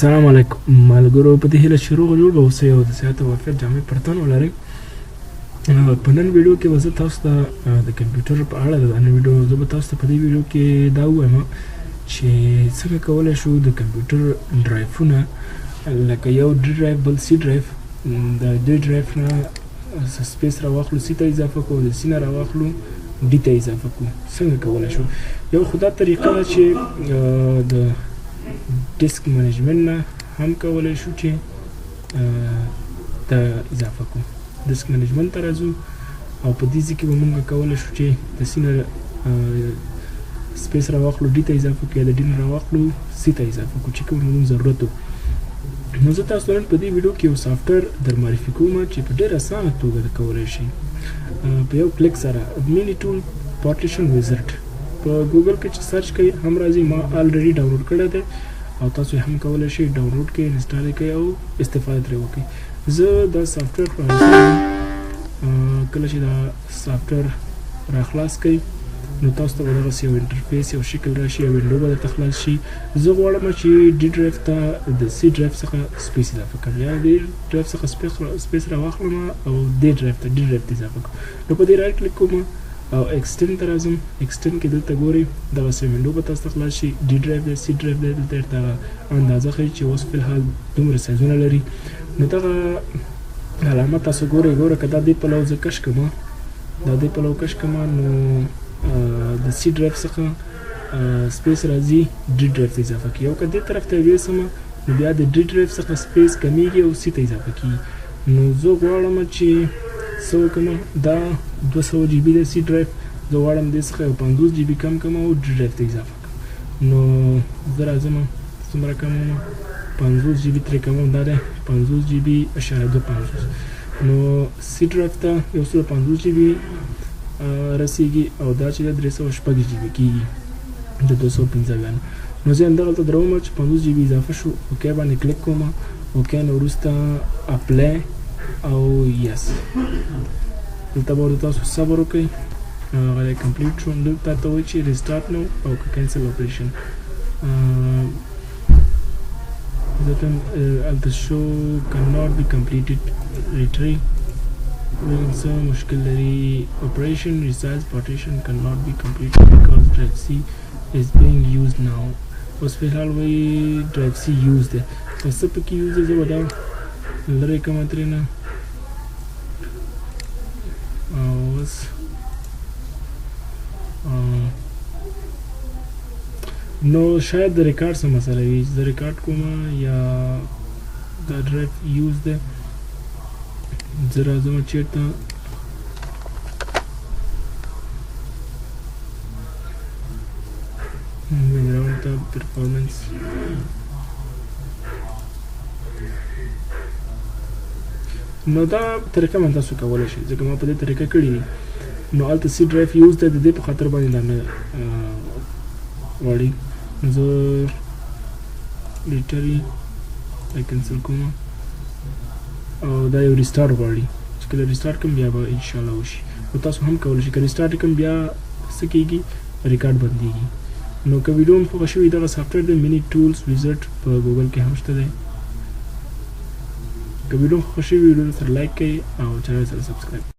سلام علیکم ملګرو، په دې هیله چې روغ جوړ به اوسئ او د صحت او عافیت جامې پر تن ولرئ. په نن ویډیو کې به زه تاسو ته د کمپیوټر په اړه د نن ویډیو زه به تاسو ته په دې ویډیو کې دا ووایم چې څنګه کولی شو د کمپیوټر ډرایفونه، لکه یو ډي ډرایف بل سي ډرایف، د ډي ډرایف نه سپیس راواخلو سي ته اضافه کړو، د سي نه راواخلو ډي ته اضافه کړو، څنګه کولی شو. یو خو دا طریقه ده چې د ډیسک منیجمنت نه هم کولی شو چې دا اضافه کړو. ډیسک منیجمنت ته راځو او په دې ځای کې به موږ کولی شو چې د سي نه سپیس راواخلو ډي ته اضافه کړو، یا د ډي نه راواخلو سي ته اضافه کړو چې کوم موږ ضرورت و. نو زه تاسو نن په دې ویډیو کې یو سافټویر در معرفي کوم چې په ډېره اسانه توګه کولی شئ په یو کلیک سره. مینی ټول پارټیشن ویزرډ په ګوګل کې چې سرچ کړئ هم راځي. ما الریډي ډاونلوډ کړی دی او تاسو هم کولی شئ ډاونلوډ کړئ، انسټال یې کړئ او استفاده ترې وکړئ. زه دا سافټویر پرانیزم. کله چې دا سافټویر راخلاص کړئ نو تاسو ته به دغسې یو انټرفیس، یو شکل راشي، یو وینډو به درته خلاص شي. زه غواړم چې ډي ډرایف ته د سي ډرایف څخه سپیس اضافه کړم، یا ډي ډرایف څخه سپیس راواخلم او دې ډرایف ته ډي ډرایف ته اضافه کړم. نو په دې رایټ کلیک کوم او ایکسټند ته راځم. ایکسټند کې دلته ګورئ دغسې وینډو به تاسو ته خلاص شي. ډي ډرایف دی، سي ډرایف دی، دلته درته اندازه ښیي چې اوس فی الحال دومره سایزونه لري. نو دغه علامه تاسو ګورئ، ګوره که دا دې پلو زه کش کړم، دا دې پلو کش کړم، نو د سي ډرایف څخه سپیس راځي ډي ډرایف ته اضافه کیږي، او که دې طرف ته ویسم نو بیا د ډي ډرایف څخه سپیس کمیږي او سي ته اضافه کیږي. نو زه غواړم چې څه وکړم، دا 200 جی بي دی سي ډرایف، زه غواړم دې څخه یو 50 جی بي کم کړم او ډي ډرایف ته اضافه کړم. نو زه راځم څومره کموم، 50 جی بي ترې کموم، دا دی 50 جی بي اشاره 52. نو سي ډرایف ته 150 جی بي رسیږي او دا چې ده 306 جی بي کیږي د 275 نه. نو زه همدغلته دروم چې 50 جی بي اضافه شو. اوکی باندې کلیک کوم، اوکی نه وروسته اپلای او یس. دلته به ورته تاسو صبر وکړئ، هغه دی کمپلیټ شو. دلته ته وایي چې ریسټارټ نو او که کینسل اپریشن. دلته هلته شو cannot be completed retry، څه مشکل لري. Operation resize partition cannot be completed because drive C is being used now. اوس فی الحال وایي drive C use دی، خو څه پکې یوز دی زه به دا لرې کړم ترې نه. او اوس نو شاید د ریکارډ څه مسله وي، زه ریکارډ کوم یا دا ډرایف یوز دی. زه راځم چېرته، بیکګراوند ته پرفارمنس. نو دا طریقه باندې تاسو کولی شئ، ځکه ما په دې طریقه کړي دي. نو هلته سي ډرایف یوز دی، د دې په خاطر باندې دا نه غواړي. زه لیټري دا کینسل کوم او دا یو ریسټارټ غواړي چې کله ریسټارټ کړم بیا به انشاءالله وشي. نو تاسو هم کولی شئ که ریسټارټ کړم بیا څه کیږي، ریکارډ بندیږي. نو که ویډیو مو خوښه شوې، دغه سافټویر دی مینی ټولز ویزرډ په ګوګل کې هم شته دی. که ویډیو مو خوښه شوې، ویډیو سره لایک کړئ او چینل سره سبسکرایب.